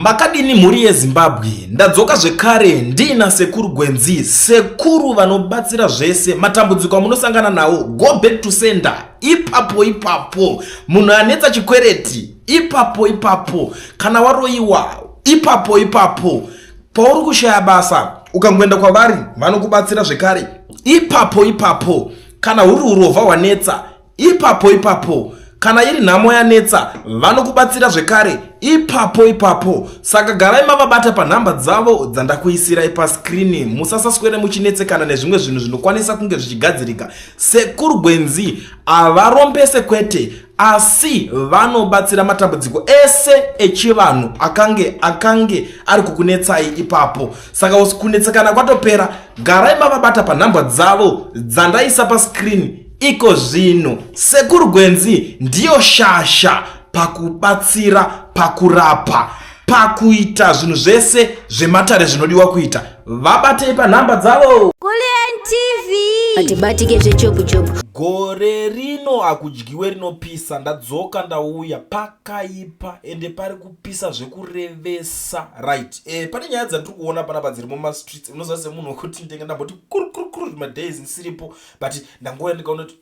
Makadini mhuri yeZimbabwe, ndadzoka zvekare ndiina Sekuru Gwenzi, sekuru vanobatsira zvese matambudziko amunosangana nawo. Go back to sender ipapo ipapo, munhu anetsa chikwereti ipapo ipapo, kana waroyiwa ipapo ipapo, pauri kushaya basa ukangoenda kwavari vanokubatsira zvekare ipapo ipapo, kana huri urovha hwanetsa ipapo ipapo, kana iri nhamo yanetsa vanokubatsira zvekare ipapo ipapo. Saka garai mavabata panhamba dzavo dzandakuisirai paskrini, musasaswere muchinetsekana nezvimwe zvinhu zvinokwanisa kunge zvichigadzirika. Sekuru Gwenzi havarombese kwete, asi vanobatsira matambudziko ese echivanhu akange ari kukunetsai ipapo. Saka kunetsekana kwatopera, garai mavabata panhamba dzavo dzandaisa paskrini iko zvino. Sekuru Gwenzi ndiyo shasha pakubatsira, pakurapa, pakuita zvinhu zvese zvematare zvinodiwa kuita. Vabatei panhamba dzavo. Kulliant TV. Atibatike zvechopu chopu. Gore rino hakudyiwe rinopisa. Ndadzoka, ndauya pakaipa, ende pari kupisa zvekurevesa. Right, pane nyaya dzandiri kuona panapa dziri mumastreets. Unoziva semunhu wekuti ndenge ndamboti kurukuru madays ndisiripo, but ndangouya ndikaona kuti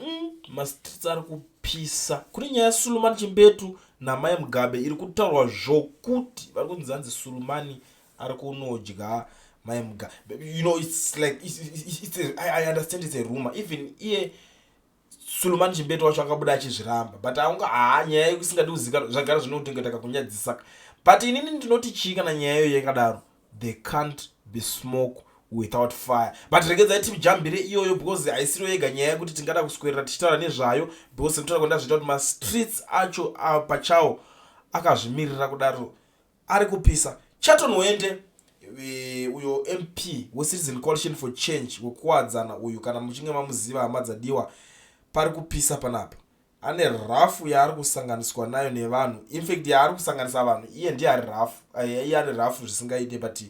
mastreets ari kupisa. Kune nyaya yaSulumani Chimbetu naMai Mugabe iri kutaurwa zvokuti vari kunzi hanzi Sulumani ari kunodya Mai Mugabe. It's like it's a, I understand it's a rumor. Even iye Sulumani Chimbetu wacho akabuda achizviramba, but aunga haa nyaya yekusingadi kuzikanwa zvagara zvinotengeta kunyadzisa. But inini ndinoti chii, kana nyaya iyoyo yakadaro, there can't be smoke without fire. But regedzai tijambire iyoyo because haisiriyo yega nyaya yekuti tingada kuswerera tichitaura nezvayo, because sekutaura kwandazviita kuti mastreets acho pachawo akazvimirira kudaro ari kupisa. Charlton Hwende, uyo MP weCitizen Coalition for Change wekuWadzana uyu, kana muchinge mamuziva hama dzadiwa, pari kupisa panapa. Ane rafu yaari kusanganiswa nayo nevanhu, infact yaari kusanganisa vanhu, iye ndiye ari rafu, iye ari rafu zvisingaite. But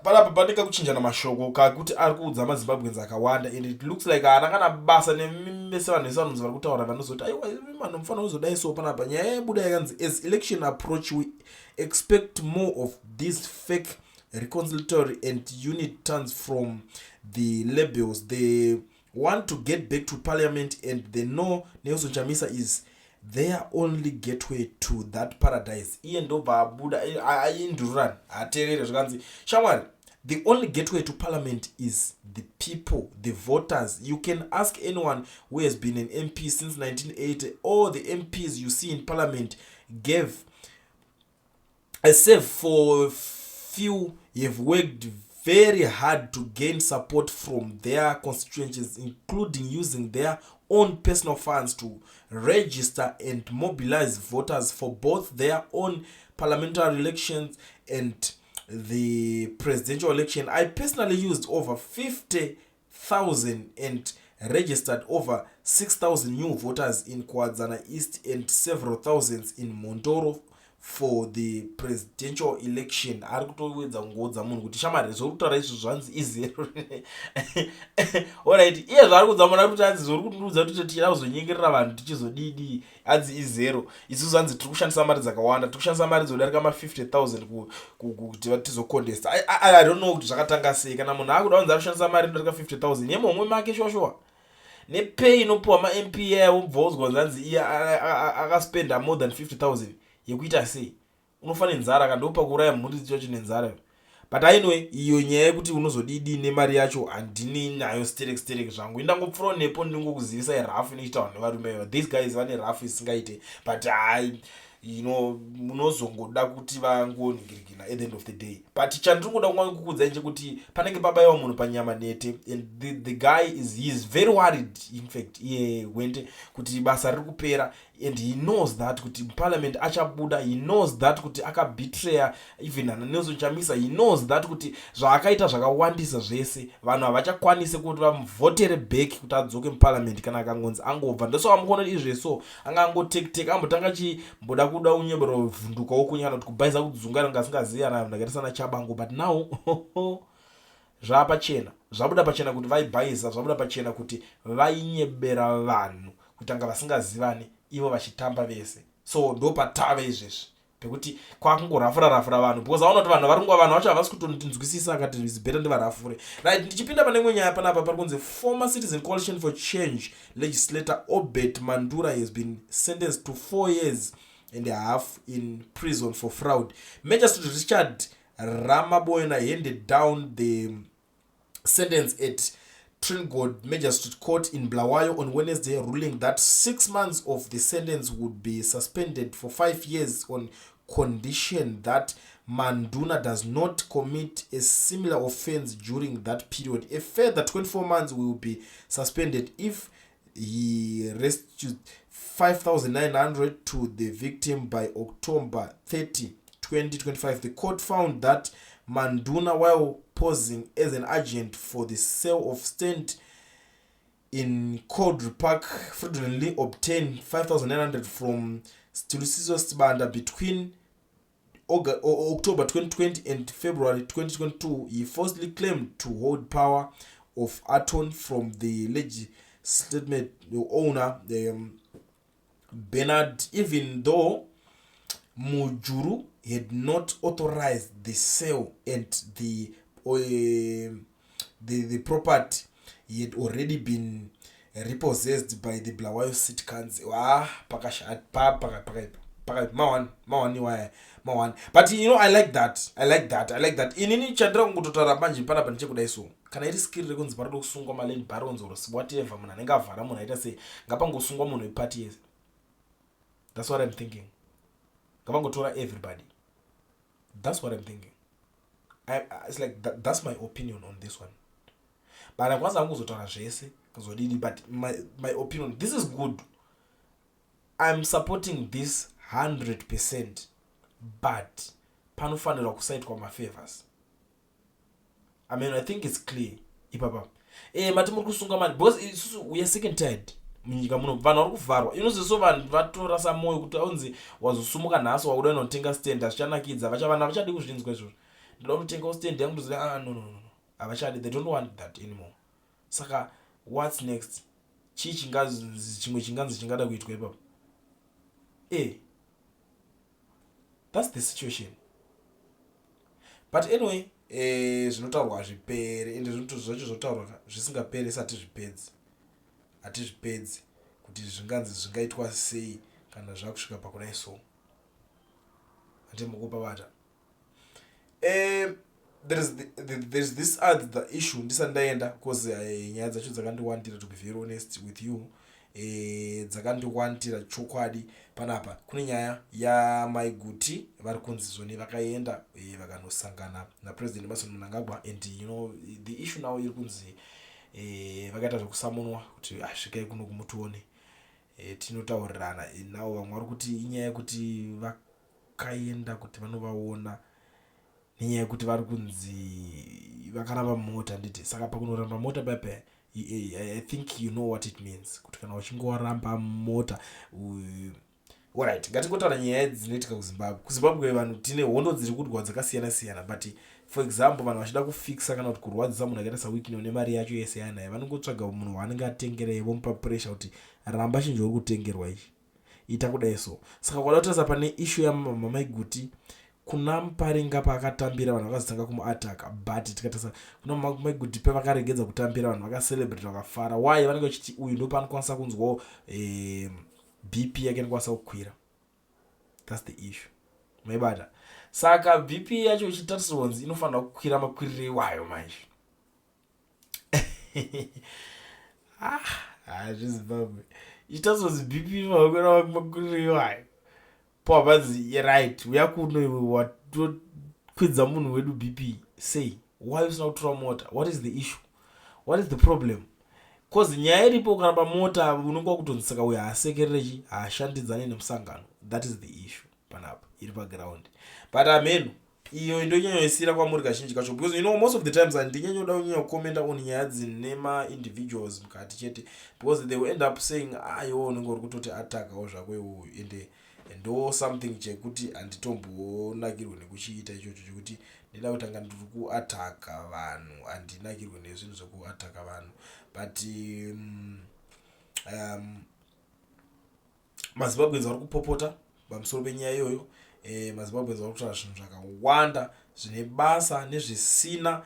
panapa panenge kuchinjana mashoko kakuti ari kuudza maZimbabweans akawanda, and it looks like haana kana basa nemese vanhu vese vanonzi vari kutaura vanozoti aiwa, vanhu mufanira kuzodai. So panapa nyaya yabuda yakanzi, "As election approach, we expect more of these fake reconciliatory and unity turns from the labels. They want to get back to parliament and they know Nelson Chamisa is their only gateway to that paradise." Iye ndobva abuda aindururani hateerere, zvikanzi, "Shamwari, the only gateway to parliament is the people, the voters. You can ask anyone who has been an MP since 1980. All the MPs you see in parliament gave, except for few, have worked very hard to gain support from their constituencies, including using their own personal funds to register and mobilize voters for both their own parliamentary elections and the presidential election. I personally used over 50,000 and registered over 6,000 new voters in Kuwadzana East and several thousands in Mhondoro for the presidential election." Ari kutowedza kungoudza munhu kuti shamari zvori kutaura izvo zvanzi izero. Alright, iye zvaari kuudza munhu ari kuti hanzi zvori kundiudza kuti tichida kuzonyengerera vanhu tichizodidi, hanzi izero. Isusu hanzi tiri kushandisa mari dzakawanda, tiri kushandisa mari dzodarika ma50 000 kuti tizocontesta. I don't know kuti zvakatanga sei kana munhu akuda kunzi ari kushandisa mari inodarika 50 000 yemuhomwe make shuwa shuwa nepay inopiwa maMP yaya, wobva wozwa kunzi hanzi iye akaspenda more than 50 000 yekuita sei? Unofa nenzara kandopa kuuraya mhuri chacho nenzara. But anyway, iyo nyaya yekuti unozodidi nemari yacho handini nayo sterek sterek zvangu. Indangopfuurawo nepo ndingokuzivisai rafu inochitaurwa nevarume ava. These guys vane rafu isingaite, but hai, munozongoda kuti vangoningirikina at the end of the day. But chandiri kuda kukuudzai nchekuti panenge pabayiwa munhu panyama nete, and the guy is, he is very worried, in fact iye Hwende, kuti basa riri kupera, and he knows that kuti muparliament achabuda. He knows that kuti akabetreya even ana Nelson Chamisa. He knows that kuti zvaakaita zvakawandisa zvese, vanhu havachakwanisi kuti vamuvhotere back kuti adzoke muparliament kana akangonzi angobva. Ndosaka mukuona kuti izveso anga angotekiteka ambotanga chimboda kuda unyebero vhundukawo kunyana kuti kubhaisa kudzungaira kunge asingazivi ana ndakaita sana Chabango. But now zvapachena, zvabuda pachena kuti vaibhaisa, zvabuda pachena kuti vainyebera vanhu kutanga vasingazivani ivo vachitamba vese. So ndo patave izvezvi. Pekuti kwakungorafura rafura vanhu because aona kuti vanhu vari kunguva, vanhu vacho havasi kutonzwisisa, akati is better ndivarafure. Right, ndichipinda pane imwe nyaya panapa, pari kunzi former Citizen Coalition for Change legislator Obert Mandura has been sentenced to 4 years and a half in prison for fraud. Magistrate Richard Ramaboena handed down the sentence at Tringod Magistrate Court in Bulawayo on Wednesday, ruling that 6 months of the sentence would be suspended for 5 years on condition that Manduna does not commit a similar offense during that period. A further 24 months will be suspended if he restitutes 5,900 to the victim by October 30, 2025. The court found that Manduna, while posing as an agent for the sale of stand in Cowdray Park, fraudulently obtained 5,900 from Stilusiso Sibanda between October 2020 and February 2022. He falsely claimed to hold power of attorney from the legitimate owner, Bernard, even though Mujuru had not authorized the sale and the property he had already been repossessed by the Bulawayo City Council. Ah, pakashata, pakaipa, pakaipa. Mawani, mawani waya, mawani. But I like that, I like that, I like that. Inini chandira kungototaura manje panapa ndechekudai so, kana iri skiri rekunzi parikuda kusungwa maland barons or whatever, munhu anenge avhara, munhu aita sei, ngapangosungwa munhu wepati yese. That's what I'm thinking. Ngavangotora everybody. That's what I'm thinking. It's like that's my opinion on this one, but handikwanisa hangu kuzotaura zvese kuzodini, but my opinion, this is good. I'm supporting this 100%, but panofanirwa kusaitwa mafavors. I mean, I think it's clear ipapa. Mati muri kusunga mani because isusu we are sick and tired munyika muno, vanhu vari kuvharwa inoziso, vanhu vatorasa mwoyo kuti aunzi wazosumuka nhasi wakuda inotenga stand, hazvichanakidza, vanhu havachadi kuzvinzwa izvozvo. Ndoda kunotengawo stand yangu ndoziva. Ah, no, no, no, havachadi, they don't want that anymore. Saka what's next? Chii chinganzi chimwe chinganzi chingada kuitwa ipapo? That's the situation. But anyway, zvinotaurwa hazvipere, ende zvacho zvotaurwa zvisingaperi, hatizvipedzi, hatizvipedzi kuti zvinganzi zvingaitwa sei kana zvakusvika pakudai. So handimukupabata. There's this other issue ndisati ndaenda, because nyaya dzacho dzakandiwandira, to be very honest with you, dzakandiwandira chokwadi. Panapa kune nyaya yamaiguti vari kunzi zvoni vakaenda vakanosangana naPresident Emmerson Mnangagwa, and the issue now iri kunzi vakaita zvekusamunwa kuti asvikai kuno kumutione, tinotaurirana. Now vamwe vari kuti inyaya yekuti vakaenda kuti vanovaona nenyaya yekuti vari kunzi vakaramba mota, nditi saka pakunoramba mota paipa, I think you know what it means, kuti kana uchinge waramba mota. Alright, ngatingotaura nyaya dzinoitika kuZimbabwe. KuZimbabwe vanhu tine hondo dziri kurwa dzakasiyana siyana, but for example, vanhu vachida kufikisa kana kuti kurwadzisa munhu akaita saWicknell nemari yacho yese yanayo, vanongotsvaga munhu waanenge atengerei, vomupa pressure kuti ramba chinhu uri kutengerwa ichi, ita kudai. So saka kwada kutarisa pane issue yamamaiguti kuna Muparinga, paakatambira vanhu vakazotanga kumuataka, but tikatarisa kuna Maiguti, pavakaregedza kutambira vanhu vakacelebrate, vakafara. Why? Vanenge vachiti uyu ndo paanokwanisa kunzwawo BP yake inokwanisa kukwira. That's the issue, maibata. Saka BP yacho ichitarisirwa kunzi inofanira kukwira makwiriro iwayo manje. Ah, hazviZimbabwe ichitarisirwa kunzi BP inofanira kukwira makwiriro iwayo, papanzi right, uya kuno iwe, watokwidza munhu wedu BP sei? Why usina kutora mota? What is the issue? What is the problem? 'Cause nyaya iripo, kana pamota unonge wakutonzi saka uyo haasekererechi, haashandidzani nemusangano. That is the issue panapa iri paground. But ameno, iyo ndonyanyoisira kwamuri kazhinji kacho, because most of the times handinyanyoda kunyanya kukomenda on nyaya dzine maindividuals mukati chete, because they will end up saying, aiwo unenge uri kutoti atakawo zvako iwoyo, ende ndo something chekuti handitombonakirwe nekuchiita ichocho, chekuti ndida kutanga ndiri kuataka vanhu. Handinakirwe nezvinhu zvekuataka vanhu, but maZimbabweans vari kupopota pamusoro penyaya iyoyo. Eh, maZimbabweans vari kutaura zvinhu zvakawanda zvine basa nezvisina,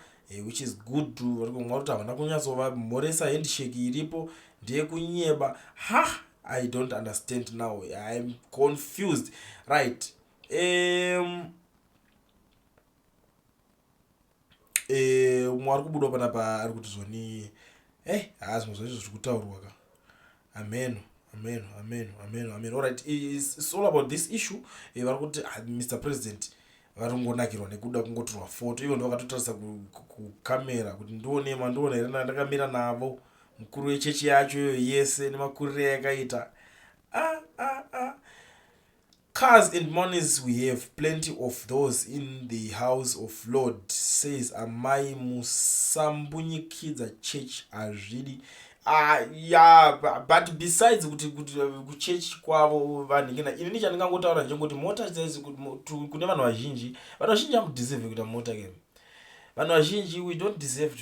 which is good. Vari kumwa kuti havana kunyatsovamhoresa, handshake iripo ndeyekunyeba. Ha, I don't understand now, I'm confused, right? Umwe ari kubudwa panapa ari kuti zvoni, haa, zvimwe zvacho zviri kutaurwa ka, ameno, ameno, ameno, ameno, ameno. Alright, it's all about this issue. Vari kuti, ah, Mr President vari kungonakirwa nekuda kungotorwa foto. Ivo ndo vakatotarisa kukamera kuti ndione, mandiona here ndakamira navo mukuru wechechi yacho iyoyo yese nemakuriro ayakaita. Ah, ah, ah. "Cars and monies, we have plenty of those in the house of Lord," says Amai. Musambunyikidza church, hazvidi. Ah, yeah, but besides kuti kuchechi kwavo vanhingina, inini chandingangotaura ndechekuti mota, kune vanhu vazhinji, vanhu vazhinji hamudeserve kuita mota ke. Vanhu vazhinji, we don't deserve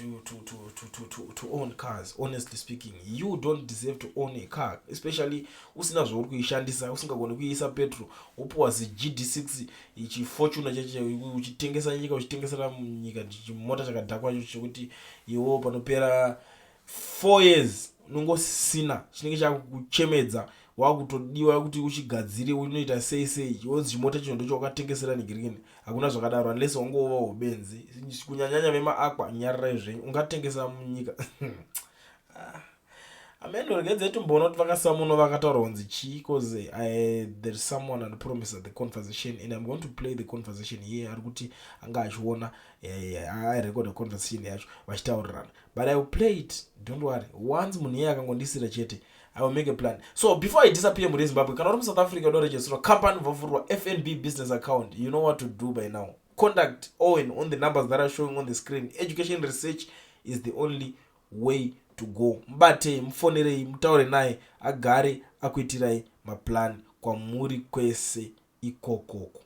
to own cars. Honestly speaking, you don't deserve to own a car, especially usina zvauri kuishandisa, usingagoni kuiisa petrol, wopiwa ziGD6 ichiFortuner chacho, uchitengesa nyika, uchitengesera nyika chimota chakadhakwa cho chekuti iwo panopera 4 years unongosina chinenge chakuchemedza, wakutodiwa kuti uchigadzire, unoita sei sei, wonzi chimota chino ndocho wakatengesera negirini. Hakuna zvakadaro unless wangova ubenzi. Kunyanyanya vemaAqua, nyararai zvenyu. Ungatengesa munyika? Ameno, regedzai timboona kuti vakasamuno vakataura kunzi chii, cause there is someone and promised the conversation and I'm going to play the conversation here. Ari kuti anga achiona, airecorda conversation yacho vachitaurirana, but I will play it, don't worry. Once munhu iyeye akangondisira chete, I will make a plan. So before I disappear, muri Zimbabwe kana uri muSouth Africa, unoregisterwa company, vavhurwa FNB business account, you know what to do by now. Contact Owen on the numbers that are showing on the screen. Education research is the only way to go. Mubatei, mufonerei, mutaure naye, agare akuitirai maplan kwamuri kwese ikokoko.